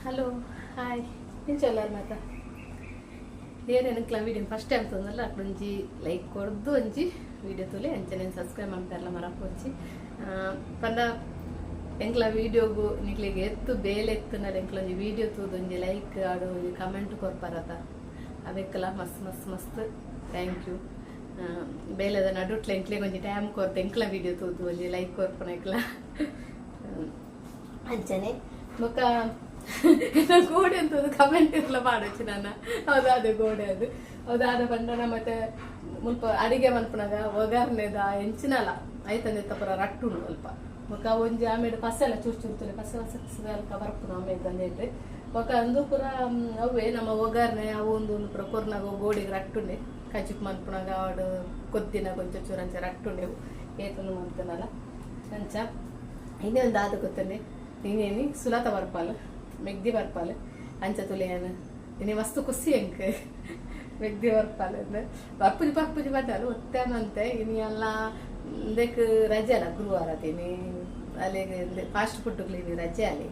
Hello, hi, ಎಂಚ ಮಾತ? ಏನೇ ಎಂಕ್ಲ ವೀಡಿಯೋ ಫಸ್ಟ್ ಟೈಮ್ ತೂಂದಲ್ಲ, ಅಕ್ಲೊಂಜಿ ಲೈಕ್ ಕೊರ್ದು ಒಂಜಿ ವೀಡಿಯೋ ತೂಲೆ. ಅಂಚನೆ ಸಬ್ಸ್ಕ್ರೈಬ್ ಮನ್ಪೆರ್ಲ ಮರಪೊಡ್ಚಿ. ಪಂಡ ಎಂಕ್ಲ ವೀಡಿಯೋಗು ನಿಕ್ಲೆಗ್ ಎತ್ತು ಬೇಲೆ ಎತ್ತುನಲ್ಲ, ಎಂಕ್ಲೊಂಜಿ ವೀಡಿಯೋ ತೂದು ಒಂಜಿ ಲೈಕ್ ಆಡು, ಒಂಜಿ ಕಮೆಂಟ್ ಕೊರ್ಪರತ, ಅವೆಕ್ಕಲ ಮಸ್ತ್ ಮಸ್ತ್ ಮಸ್ತ್ thank you. ಬೇಲೆದ ನಡುಟ್ಲ ಎಂಕ್ಲೆಗ್ ಒಂಜಿ ಟೈಮ್ ಕೊರ್ದು ಎಂಕ್ಲ ವೀಡಿಯೋ ತೂದು ಒಂಜಿ ಲೈಕ್ ಕೊರ್ಪುನ. ಅಂಚನೆ ಬೊಕ್ಕ ಗೋಡೆ ಅಂತ ಕಮೆಂಟ್ ಇರ್ಲ ಪಾಡೊಚ್ಚಿ ನನ್ನ. ಹೌದಾದ ಗೋಡೆ ಅದು, ಹೌದಾದ ಪಂಡನ. ಮತ್ತೆ ಮುಲ್ಪ ಅಡಿಗೆ ಮನ್ಪುನಗ ಒಗರ್ನೆದ ಎಂಚಿನಲ ಐತಂದೆ ಪೂರ ರಟ್ಟುಂಡು ಅಲ್ಪ. ಬೊಕ್ಕ ಒಂಜಿ ಆಮೇಲೆ ಪಸೆ ಎಲ್ಲ ಚೂರು ಚೂರು ತುಲೆ ಪಸೆ ಪಸೆ ಪಸೆ ಅಲ್ಪ ಬರ್ಪುನು. ಆಮೇಲೆ ತಂದಿಟ್ಟು ಬೊಕ್ಕ ಅಂದು ಪೂರ ಅವೇ ನಮ್ಮ ಒಗರ್ನೆ ಅವು ಒಂದು ಒಂದು ಪೂರ ಕೊರ್ನಾಗ ಗೋಡೆಗೆ ರಟ್ಟುಂಡೆ. ಕಜಿಪ್ ಮನ್ಪುನಗ ಆಡು ಕೊದ್ದಿನ ಕೊಂಚ ಚೂರು ಅಂಚ ರಟ್ಟುಂಡೆವು ಏತೊಂದು ಮಂತನಲ್ಲ. ಅಂಚ ಇನ್ನೇ ಒಂದು ಆದ ಗೊತ್ತನೆ ನೀನೇನಿ ಸುಲತ ಬರ್ಪಾಲ, ಮೆಗ್ದಿ ಬರ್ಪಾಲ. ಅಂಚ ತುಲಿಯನ್ ಇನಿ ಮಸ್ತ್ ಖುಷಿ ಎಂಕ್. ಮೆಗ್ದಿ ಬರ್ಪಾಲ ಅಂದ್ ಬರ್ಪುಜಿ ಬರ್ಪುಜಿ ಬಟ್ಟಲು ಒತ್ತೆ ಮಂತೆ. ಇನಿ ಎಲ್ಲ ಇಂದೆಕ್ ರಜೆ ಅಲ್ಲ ಗುರುವಾರ ತಿನಿ. ಅಲ್ಲಿಗೆ ಫಾಸ್ಟ್ ಫುಡ್ ಇನಿ ರಜೆ ಅಲ್ಲಿ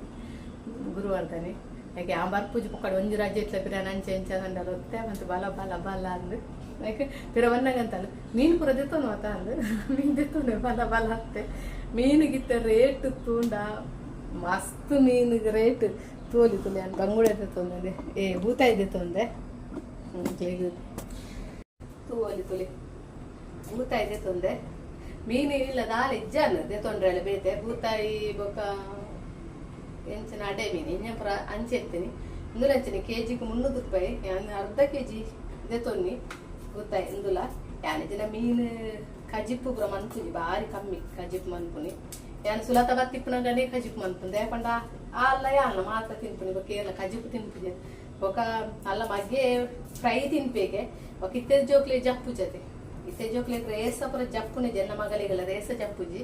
ಗುರುವಾರ ತಾನೆ. ಯಾಕೆ ಆ ಬರ್ಪುಜಿ ಪೊಕ್ಕಡೆ ಒಂಜಿ ರಜೆ ಇಟ್ಲ ಪಿರ ಅಂಚೆ ಇಂಚ ಅಂಡಲ ಒತ್ತೆ ಮತ್ತು ಬಲ ಬಲ ಬಲ ಅಂದ್. ಯಾಕೆ ಪಿರ ಬನ್ನಗಂತಲ್ಲ ಮೀನು ಪೂರ ದೆತ್ತೊನು ಆತ ಅಂದ್. ಮೀನು ದೆತ್ತೊನೆ ಬಲ ಬಲ ಅತ್ತೆ. ಮೀನುಗಿತ್ತ ರೇಟ್ ತೂಂಡ ಮಸ್ತ್ ಮೀನುಗೆ ರೇಟ್ ತೋಲಿ ತುಲಿ. ನಾನು ಬಂಗುಡೆ ತೊಂದೆ, ಏ ಬೂತಾಯಿ ತೊಂದೆ. ತೂವಲಿ ತುಲಿ ಬೂತಾಯಿ ತೊಂದೆ. ಮೀನು ಇಲ್ಲ ದಾಲ ಇಜ್ಜಾನ್ ದೆತೊಂಡ್ರೆ ಬೇತೆ ಬೂತಾಯಿ ಬೊಕ್ಕ ಎಂಚಿನ ಅಡೆ ಮೀನು ಇಂಜ ಪೂರ ಅಂಚೆ ಎತ್ತೀನಿ. ಇಂದುಲ ಅಂಚನೆ ಕೆಜಿಗೆ 300 ರೂಪಾಯಿ. ಯಾನ್ ಅರ್ಧ ಕೆಜಿ ದೆತೊನ್ನಿ ಬೂತಾಯಿ ಇಂದುಲ. ಯಾನ್ ಜಿನ ಮೀನು ಕಜಿಪ್ಪು ಪೂರ ಮನ್ಪುಜಿ, ಬಾರಿ ಕಮ್ಮಿ ಕಜಿಪ್ಪು ಮನ್ಪುನಿ. ಯಾನ್ ಸುಲತ ಬತ್ತಿಪ್ಪುನಗನೇ ಕಜಿಪ್ಪು ಮನ್ಪುಂದೆ ಪಂಡ ಅಲ್ಲ ಯಾನ್ ಮಾತ್ರ ತಿನ್ಪುನಿ. ಬೊಕ್ಕ ಏರ್ಲ ಕಜಿಪ್ಪು ತಿನ್ಪುಜಿ. ಬೊಕ್ಕ ಅಲ್ಲ ಮಗ್ಗೆ ಫ್ರೈ ತಿನ್ಪೇಗೆ. ಬೊಕ್ಕ ಇತ್ತೆ ಜೋಕ್ಲೆ ಜಪ್ಪುಜತೆ. ಇತ್ತೆ ಜೋಕ್ಲೆ ರೇಸ ಪೂರ ಜಪ್ಪುನಿ. ಜನ ಮಗಲಿಗೆಲ್ಲ ರೇಸ ಜಪ್ಪುಜಿ.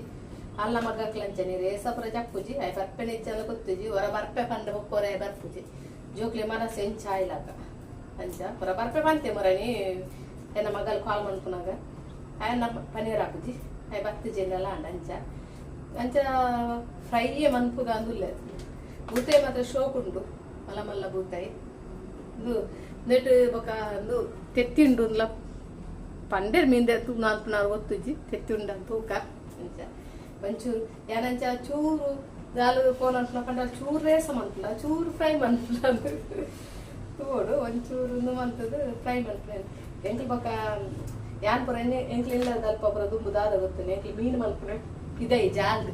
ಅಲ್ಲ ಮಗಕ್ಲಂಚನೆ ರೇಸ ಪೂರ ಜಪ್ಪುಜಿ. ಅಯ್ ಬರ್ಪೆನೆ ಇಜ್ಜಂದ ಗೊತ್ತುಜಿ. ಹೊರ ಬರ್ಪೆ ಪಂಡ ಬೊಕ್ಕ ಹೊರ ಬರ್ಪುಜಿ. ಜೋಕ್ಲೆ ಮನಸ್ಸು ಎಂಚ ಆಯ್ಲಾಕ ಅಂಚ ಪೂರ ಬರ್ಪೆ ಪಂತೆ ಮೊರನಿ. ಎನ್ನ ಮಗಲ್ ಕಾಲ್ ಮನ್ಪುನಾಗ ಆಯನ ಪನೀರ್ ಹಾಕುಜಿ, ಅಯ್ ಬತ್ತು ಜೆಲ್ಲ ಅಂಡ. ಅಂಚ ಅಂಚ ಫ್ರೈಯೇ ಮನ್ಪುಗ ಅಂದುಲ್ಲೆ. ಬೂತಾಯಿ ಮಾತ್ರ ಶೋಕ್ ಉಂಡು, ಮಲ್ಲ ಮಲ್ಲ ಬೂತಾಯಿ. ಇದು ನೆಟ್ ಬೊಕ ಇಂದು ತೆತ್ತಿ ಉಂಡು ಉಂದ್ಲ ಪಂಡೆರ್. ಮೀನ್ದೆ ನಾಲ್ಕು ಗೊತ್ತುಜ್ಜಿ, ತೆತ್ತಿ ಉಂಡು ಅಂತ ತೂಕ. ಅಂಚ ಒಂಚೂರು ಯಾನಂಚ ಚೂರು ದಾಲು ಫೋನ್ ಅನ್ಪುನ ಪಂಡ ಚೂರು ರೇಸ ಮನ್ಪುನ, ಚೂರು ಫ್ರೈ ಮನ್ಪುನ ತೂಡು. ಒಂಚೂರು ಉಂದು ಮಂತದ್ದು ಫ್ರೈ ಮನ್ಪುನ ಎಂಕ್ಲು. ಬೊಕ್ಕ ಯಾನ್ ಪೂರ ಎಂಕ್ಲು ಇಲ್ಲದ ಅಲ್ಪ ಪೂರ ದುಂಬು ದಾದ ಗೊತ್ತುಂಡು, ಎಂಕ್ಲು ಮೀನು ಮನ್ಪುನ ಇದೇ ಜಾಲ್ದು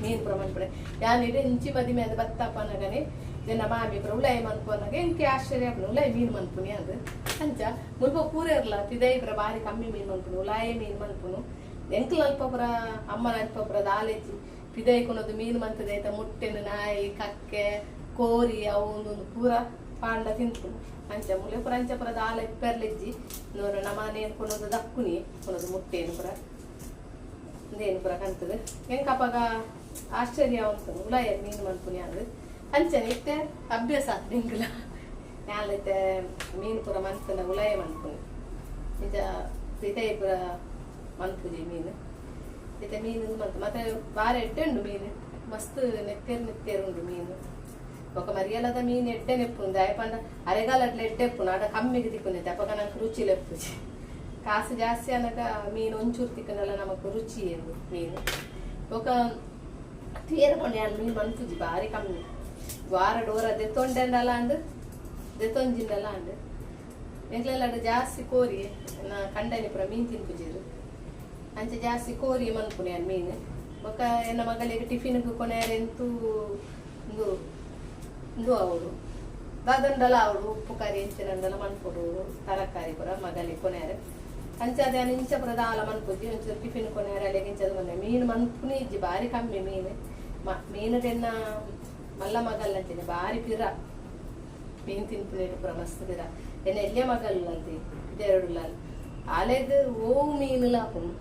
ಮೀನು ಪೂರ ಮನ್ಪುನೆ. ಯಾನ್ ಇಡೆ ಇಂಚಿ ಮದಿಮೆ ಅದು ಬತ್ತಪ್ಪನಗನೆ ಜನ ಮಾಮಿ ಪೂರ ಉಲಾಯಿ ಮನ್ಪುನಗ ಎಂಕೆ ಆಶ್ಚರ್ಯ ಆಪುಂಡು, ಉಲಾಯಿ ಮೀನು ಮನ್ಪುನಿ ಅದು. ಅಂಚ ಮುಲ್ಪ ಪೂರ ಇರ್ಲ ಪಿದೈ ಪೂರ ಬಾರಿ ಕಮ್ಮಿ ಮೀನು ಮನ್ಪುನು, ಉಲಾಯಿ ಮೀನು ಮನ್ಪುನು. ಎಂಕ್ಲು ಅಲ್ಪ ಪೂರ ಅಮ್ಮನ ಅಲ್ಪ ಪೂರ ದಾಲೆಜ್ಜಿ. ಪಿದೈ ಕೊನೊದು ಮೀನು ಮಂತದ ಐತ ಮುಟ್ಟೆನು ನಾಯಿ ಕಕ್ಕೆ ಕೋರಿ ಅವು ಒಂದೊಂದು ಪೂರ ಪಾಂಡ ತಿನ್ಪುನು. ಅಂಚ ಮುಲೆ ಪೂರ ಅಂಚ ಪೂರ ದಾಲ ಇಪ್ಪೆರ್ಲೆಜ್ಜಿ ನೋರ. ನಮ್ಮನೆ ಕೊನೊದು ದಕ್ಕುನಿ ಕೊನೊದು ಮುಟ್ಟೇನು ಪೂರ ಇಂದೇನು ಪೂರ ಕಂತದ. ಎಂಕ್ ಅಪಗ ಆಶ್ಚರ್ಯ ಉಂಟು, ಉಲಾಯ ಮೀನು ಮನ್ಪುನಿ ಅದು. ಅಂಚನೆ ಇತ್ತೆ ಅಭ್ಯಾಸ ಆತು ಎಂಕ್ಲ. ಯಾನ್ ಇತ್ತೆ ಮೀನು ಪೂರ ಮನ್ಪುನ ಉಲಾಯ ಮನ್ಪುನಿ. ನಿಜ ಪಿದೈ ಪೂರ ಮನ್ಪುಜಿ ಮೀನು. ಇತ್ತೆ ಮೀನು ಮಂತ್ ಮತ್ತೆ ಬಾರಿ ಎಡ್ಡೆ ಉಂಡು ಮೀನು. ಮಸ್ತ್ ನೆತ್ತೆರ್ ನೆತ್ತೆರ್ ಉಂಡು ಮೀನು. ಬೊಕ ಮರಿಯಲದ ಮೀನು ಎಡ್ಡೆ ನೆಪ್ಪುಂದು. ದಾಯೆ ಪಂಡ ಅರೆಗಾಲಟ್ಲ ಎಡ್ಡೆ ಎಪ್ಪುಂಡು, ಆಡ ಕಮ್ಮಿಗೆ ತಿಕ್ಕುಂದೈತೆ. ಅಪಗ ನಂಗೆ ರುಚಿ ಲೆಪ್ಪುಜಿ. ಕಾಸು ಜಾಸ್ತಿ ಅನಗ ಮೀನು ಒಂಚೂರು ತಿಕ್ಕನಲ್ಲ, ನಮಕ್ ರುಚಿ ಏನು ಮೀನು. ಬೊಕ ತೇರ ಪಂಡ ಯಾನ್ ಮೀನು ಮನ್ಪುಜಿ, ಬಾರಿ ಕಮ್ಮಿ. ವಾರ ಡೋರ ದೆತ್ತೊಂಡೆಂಡಲ ಅಂದ್, ದೆತ್ತೊಂಜಿಂಡಲ ಅಂಡ್. ಎಂಕ್ಲೆಲ್ಲಡ ಜಾಸ್ತಿ ಕೋರಿ. ನಾ ಕಂಡನಿ ಪೂರ ಮೀನು ತಿನ್ಪುಜೆರ್. ಅಂಚ ಜಾಸ್ತಿ ಕೋರಿ ಮನ್ಪುನಿ ಯಾನ್ ಮೀನು. ಬೊಕ ಎನ್ನ ಮಗಳಿಗೆ ಟಿಫಿನ್ಗ್ ಕೊನೆಯರೆ ಎಂತೂ ಇಂದು ಇಂದು ಅವಳು ದಾದಂಡಲ ಅವಳು ಉಪ್ಪು ಕರಿ ಎಂಚಿನಂಡಲ ಮನ್ಪೊಡು. ತರಕಾರಿ ಪೂರ ಮಗಲಿಗೆ ಕೊನೆಯರೆ. ಅಂಚ ಅದೇ ಇಂಚ ಪೂರ ದಾಲ ಮನ್ಪುಜಿ. ಒಂಚೂರು ಟಿಫಿನ್ ಕೊನೆಯರೆ ಅಲ್ಲಿಗೆ ಇಂಚದ ಮನ್ನೆ. ಮೀನು ಮನ್ಪುನಿ ಇಜ್ಜಿ, ಬಾರಿ ಕಮ್ಮಿ ಮೀನು. ಮೀನು ತೆನ್ನ ಮಲ್ಲ ಮಗಲ್ ಅಂಚನೆ ಬಾರಿ ಪಿರ ಮೀನು ತಿನ್ಪುನೇಟ್ ಪೂರ ಮಸ್ತ್ ಪಿರ. ಎನ್ನ ಎಲ್ಯ ಮಗಲ್ ಅಂತೆ ಇದೆರಡು ಲಾಲ್ ಆಲೆಗ್ ಓವು ಮೀನುಲ ಆಪುಂಡು.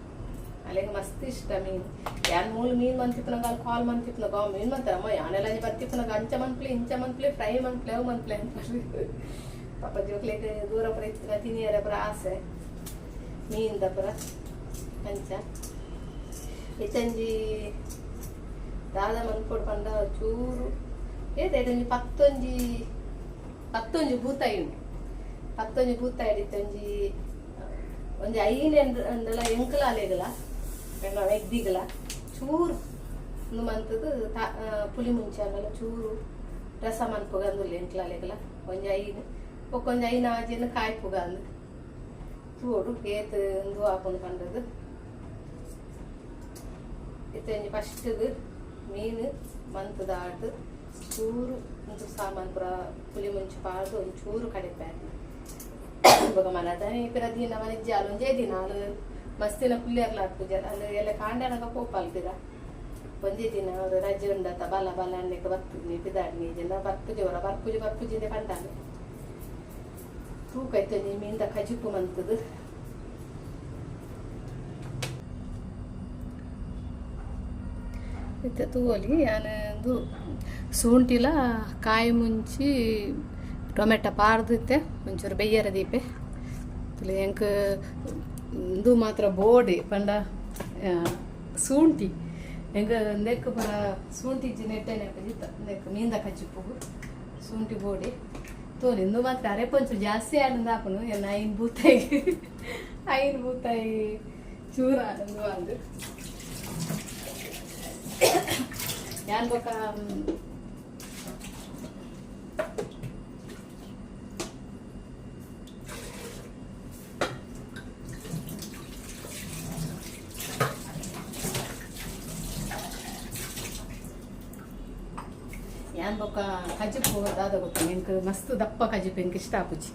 ಅಲೆಗ್ ಮಸ್ತ್ ಇಷ್ಟ ಮೀನು. ಯಾನ್ ಮೂಲು ಮೀನು ಮಂತಿಪ್ಪುನಗ ಅಲ್ಲಿ ಕಾಲ್ ಮಂತಿಪ್ಪುನಗ ಅವ್ ಮೀನು ಮಂತಾರ. ಅಮ್ಮ ಯಾನೆಲ್ಲ ಬತ್ತಿಪ್ಪುನಗ ಅಂಚ ಮನ್ಪ್ಲೆ, ಇಂಚ ಮನ್ಪ್ಲೆ, ಫ್ರೈ ಮನ್ಪ್ಲೆ, ಅವು ಮನ್ಪ್ಲೆ ಅಂತ. ಪಾಪ ಜೋಕ್ಲೆಗ್ ದೂರ ಪೂರ ಇತ್ತಿನ ತಿನಿಯರ ಪೂರ ಆಸೆ ಮೀನ್ದ ಪೂರ. ಅಂಚ ಇತ್ತಂಜಿ ದಾದ ಮನ್ಪೊಡು ಪಂಡ ಚೂರು ಏತ್ ಒಂಜಿ ಪತ್ತೊಂಜಿ ಪತ್ತೊಂಜಿ ಬೂತಾಯಿ ಉಂಡು. ಪತ್ತೊಂಜಿ ಬೂತಾಯಿ ಇತ್ತೊಂಜಿ ಒಂಜಿ ಐನ್ ಅಂಡಲ ಎಂಕಲಾಲೆಗಲ ಮೆಗ್ದಿಗಲ ಚೂರು ಉಂದು ಮಂತುದು ಪುಲಿ ಮುಂಚೆ ಅಂಡಲ ಚೂರು ರಸ ಮನ್ಪುಗ ಅಂದುಲ್ಲ ಎಂಕ್ಲಾಲೆಗಲ ಒಂಜಿ ಐನ್ ಬೊಕ್ಕ ಒಂಜಿ ಐನ್ ಆಜಿನ ಕಾಯ್ಪುಗ ಅಂದ್ ತೂವೊಡು ಏತ್ ಉಂದು ಆಪುಂಡು ಪಂಡದು. ಇತ್ತೆ ಒಂಜಿ ಫಸ್ಟ್ಗ್ ಮೀನು ಮಂತುದು ಆಡ್ದು ಚೂರು ಉಂದು ಸಾಮಾನು ಪೂರ ಪುಲಿ ಮುಂಚಿ ಪಾಡ್ದು ಒಂಜಿ ಚೂರು ಕಡಿಪೆ. ಬೊಕ ಮನದಾನಿ ಪಿರ ದೀನ ಮನಿಜ್ಜಾಲ್ ಒಂಜೇ ದಿನ ಅಲ್ ಮಸ್ತಿನ ಪುಲ್ಯರ್ಲ ಆತ್ಪುಜಾರ್ ಅಲ್ ಎಲ್ಲೆ ಕಾಂಡನಗ ಪೋಪಾಲ್ ಪಿರ ಒಂಜೇ ದಿನ ಅವ್ರು ರಜೆ ಉಂಡತ ಬಲ ಬಲ ಅಣ್ಣೆಗ್ ಬತ್ತುನಿ ಪಿದಾಡ್ನಿ ಜನ ಬರ್ಪುಜಿ ಒರ ಬರ್ಪುಜಿ ಬರ್ಪುಜಿಂದೆ ಪಂಡಾಲ್. ತೂಕ ಇತ್ತೆ ಒಂಜಿ ಮೀನ್ದ ಕಜಿಪು ಮಂತುದು. ಇತ್ತೆ ತೂವೊಲಿ ಯಾನ್ ಉಂದು ಸೂಂಟಿಲ ಕಾಯಿ ಮುಂಚಿ ಟೊಮೆಟೊ ಪಾಡ್ದು ಇತ್ತೆ ಒಂಚೂರು ಬೆಯ್ಯರ ದೀಪೆ. ತುಲೆ ಎಂಕ್ ಉಂದು ಮಾತ್ರ ಬೋಡೆ ಪಂಡ ಸೂಂಟಿ ಎಂಕ್ ಉಂದೆಕ್ ಪೂರ ಸೂಂಟಿ ಇಜ್ಜಿ ನೆಟ್ಟೆನೆ ಉಂದೆಕ್ ಮೀನ್ದ ಕಜಿಪುಗು ಸೂಂಟಿ ಬೋಡೆ ತೋಲಿ. ಉಂದು ಮಾತ್ರ ಅರೆಪು ಒಂಚೂರು ಜಾಸ್ತಿ ಆಂಡ ಆಪುಂಡು. ಎನ್ನ ಐನ್ ಬೂತಾಯಿ ಐನ್ ಬೂತಾಯಿ ಚೂರ ಉಂದು ಅಂದ್ ಯಾನ್ ಬೊಕ ಯಾನ್ ಬೊಕ ಕಜಿಪು ದಾದ ಗೊತ್ತುಂಡು ಎಂಕ್ ಮಸ್ತ್ ದಪ್ಪ ಕಜಿಪು ಎಂಕ್ ಇಷ್ಟ ಆಪುಜಿ.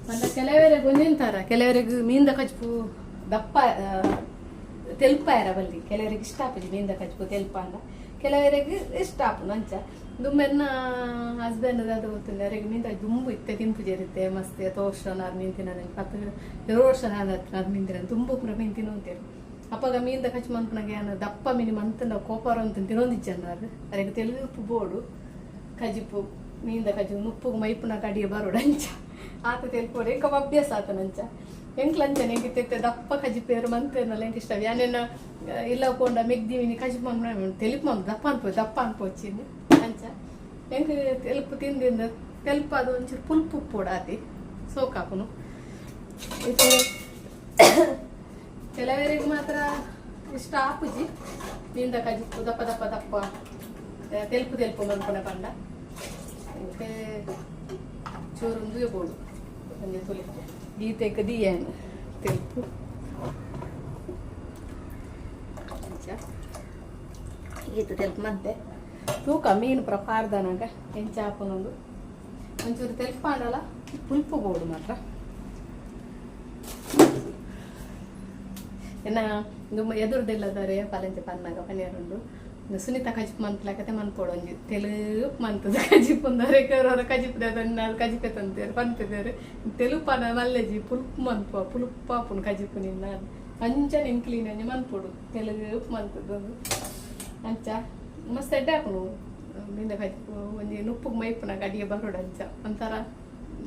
ಪಂಡ ಕೆಲವೆರೆಗ್ ಒಂಜೊಂತರ ಕೆಲವೆರೆಗ್ ಮೀನ್ದ ಕಜಿಪು ದಪ್ಪ ತೆಲ್ಪಾಯರ ಬಲ್ಲಿ, ಕೆಲವರಿಗೆ ಇಷ್ಟ ಆಪುಜಿ ಮೀನ್ದ ಕಜಿಪು ತೆಲ್ಪಾಂಡ, ಕೆಲವರಿಗೆ ಇಷ್ಟ ಆಪುಂಡು ಅಂಚ. ದುಂಬೆನ್ನ ಹಸ್ಬೆಂಡ್ ದಾದ ಗೊತ್ತುಂಡು ಅರೆಗ್ ಮೀನ್ದ ದುಂಬು ಇತ್ತೆ ತಿನ್ಪುಜೆರ್ ಇತ್ತೆ ಮಸ್ತ್ ಏತೋ ವರ್ಷ ಆರ್ ಮೀನ್ ತಿನ್ನೋದು ಪತ್ತು ಇರ್ವ ವರ್ಷ ಆದ್ ಮೀನ್ ತಿನ್ನೋದು ದುಂಬು ಪೂರ ಮೀನ್ ತಿನ್ನೊಂತೆರ್. ಅಪಗ ಮೀನ್ದ ಕಜಿಪು ಮನ್ಪುನಗ ಯಾನ್ ದಪ್ಪ ಮೀನ್ ಮಂತ್ಂಡ ಕೋಪ ಬರೊಂದು ತಿನ್ನೊಂದಿಜ್ಜಂಡ್ ಆರ್. ಅರೆಗ್ ತೆಲುಪು ಬೋಡು ಕಜಿಪು ಮೀನ್ದ ಕಜಿಪು ನುಪ್ಪುಗು ಮೈಪುನಗ ಅಡಿಗೆ ಬರೋಡು ಅಂಚ ಆತ ತೆಲ್ಪೊಡು ಎಂಕ್ ಅವು ಅಭ್ಯಾಸ ಆತನ ಅಂಚ. ಎಂಕ್ಲ ಅಂಚನೆ ಎಂಕ್ ಇತ್ತೆ ಇತ್ತೆ ದಪ್ಪ ಕಜಿಪು ಏರ್ ಮಂತೆರ್ನಲ ಎಂಕ್ ಇಷ್ಟ. ಯಾನೆನ್ನ ಇಲ್ಲ ಪೋಂಡ ಮೆಗ್ದಿ ಮಿನಿ ಕಜಿಪು ಮನ್ಪುನ ತೆಲಿಪು ಮನ್ಪು ದಪ್ಪ ಅನ್ಪು ದಪ್ಪ ಅನ್ಪೊಚ್ಚಿಂದ್ ಅಂಚ. ಎಂಕ್ ತೆಲುಪು ತಿಂದಿಂದ್ ತೆಲ್ಪಾದ್ ಒಂಚೂರು ಪುಲ್ಪು ಉಪ್ಪೊಡು ಆತೆ ಸೋಕಾಪುನು. ಇತ್ತೆ ಕೆಲವರಿಗೆ ಮಾತ್ರ ಇಷ್ಟ ಆಪುಜಿ ಮೀನ್ದ ಕಜಿಪು ದಪ್ಪ ದಪ್ಪ ದಪ್ಪ ತೆಲ್ಪು ತೆಲ್ಪು ಮನ್ಪುನ ಪಂಡ. ಎಂಕ್ ಚೂರು ಉಂದುವೆ ಬೋಡು ಒಂಜಿ ತುಲಿ ಗೀತೆಗ್ ದೀಯೆನ್ ತೆಲ್ಪು ಅಂಚ ಈತ್ ತೆಲ್ಪು ಮಂತೆ ತೂಕ ಮೀನು ಪೂರ ಪಾಡ್ದನಗ ಎಂಚ ಆಪುಂಡು ಒಂಚೂರು ತೆಲ್ಪಾಂಡಲ ಪುಲ್ಪು ಬೋಡು ಮಾತ್ರ. ಎನ್ನ ದುಂಬು ಎದುರುದಿಲ್ಲದಾರೆ ಪಲಂಚೆ ಪನ್ನಾಗ ಪನಿಯರುಂಡು ಸುನೀತ ಕಜಿಪು ಮನ್ಪುಲಕತೆ ಮನ್ಪೊಡು ಒಂಜಿ ತೆಲುಪು ಮಂತುದು ಕಜಿಪು ಉಂದಾರೆ ಕೆಲವರು ಕಜಿಪು ಕಜಿಪೆ ತಂತೇರು ಪನ್ಪೆದೆರ್ ತೆಲುಪಾನ ಮಲ್ಲೆಜಿ ಪುಲ್ಪು ಮನ್ಪುವ ಪುಲುಪಾಪುಂಡು ಕಜಿಪು ನಿನ್ನ ಅಂಚನೆ ಎಂಕ್ಲಿನ ಒಂಜಿ ಮನ್ಪೊಡು ತೆಲುಪು ಮಂತುದು ಅಂಚ ಮಸ್ತ್ ಎಡ್ಡೆ ಆಪುಂಡು ಮೀನ್ದ ಕಜಿಪು ಒಂಜಿ ನುಪ್ಪುಗು ಮೈಪುನಗ ಅಡಿಗೆ ಬರೋಡು ಅಂಚ ಒಂಥರ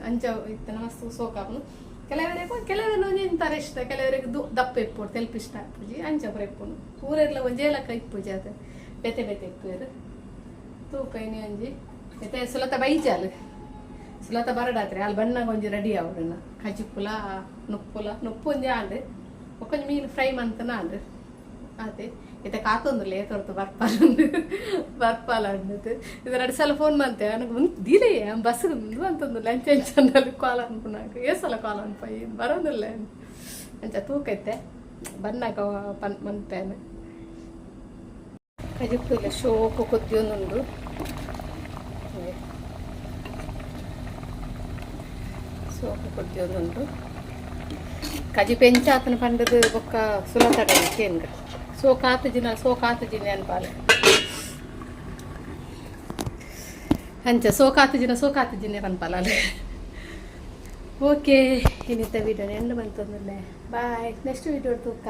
ಅಂಚ ಇತ್ತನ ಮಸ್ತ್ ಸೋಕಾಪುಂಡು. ಕೆಲವರಿಗೆ ಕೆಲವರು ಒಂಜಿ ಇಷ್ಟ ಕೆಲವರಿಗೆ ದಪ್ಪ ಇಪ್ಪೊಡು ತೆಲ್ಪು ಇಷ್ಟ ಆಪುಜಿ ಅಂಚ ಪೂರ ಇಪ್ಪುಂಡು ಪೂರೆರ್ಲ ಒಂಜೇ ಲೆಕ್ಕ ಇಪ್ಪುಜಿ ಅದು ಬೇತೆ ಬೇತೆ ಇಪ್ಪುವೆರ್. ತೂಕ ಇನಿ ಒಂಜಿ ಇತ್ತೆ ಸುಲತ ಬೈಜಾಲ್ ಸುಲತ ಬರಡಾತ್ರೆ ಅಲ್ಲಿ ಬಣ್ಣಗ ಒಂಜಿ ರೆಡಿ ಆವೊಡು ಕಜಿಪುಲ ನುಪ್ಪುಲ ನುಪ್ಪು ಒಂಜಿ ಆಂಡ್ ಬೊಕ್ಕ ಒಂಜಿ ಮೀನು ಫ್ರೈ ಮಂತನ ಆಂಡ್ ಆತೆ. ಇತ್ತೆ ಕಾತೊಂದುಲ್ಲೆ ಏತೊರ್ತು ಬರ್ಪಾಲಂದು ಬರ್ಪಾಲ ಅಂದದ್ದು ಇದು ರಡ್ಡ್ ಸಲ ಫೋನ್ ಮಂತೆ ನನಗೆ ಒಂದು ದಿಲೆ ಬಸ್ ಉಂದು ಅಂತಂದುಲ್ಲೆ ಅಂಚ ಅಂಚ ಅಂದಲ್ಲಿ ಕಾಲ್ ಅನ್ಪುನಾಗ ಏ ಸಲ ಕಾಲ್ ಅನ್ಪ ಬರೋದಿಲ್ಲ ಅಂಚ ತೂಕ ಇತ್ತೆ ಬನ್ನಾಗ ಪನ್ ಮನ್ಪೇನೆ. ಕಜಿಪು ಇಲ್ಲ ಶೋಕು ಕೊದ್ದಿಯೊಂದುಂಡು ಸೋಕು ಕೊದ್ದಿಯೊಂದುಂಡು ಕಜಿಪು ಎಂಚಾತನ ಪಂಡದು ಬೊಕ್ಕ ಸುಲತಡ ಕೇನ್ಗ ಸೋಕಾತುಜಿನ ಸೋಕಾತುಜಿನ ಅನ್ಪಾಲೆ ಅಂಚ ಸೋಕಾತುಜಿನ ಸೋಕಾತುಜಿನೆ ಪನ್ಪಾಲ. ಓಕೆ, ಇನ್ನಿತ್ತ ವಿಡಿಯೋ ಎಂಡ್ ಮಂತೊಂದುಲ್ಲೆ. ಬಾಯ್, ನೆಕ್ಸ್ಟ್ ವಿಡಿಯೋ ತೂಕ.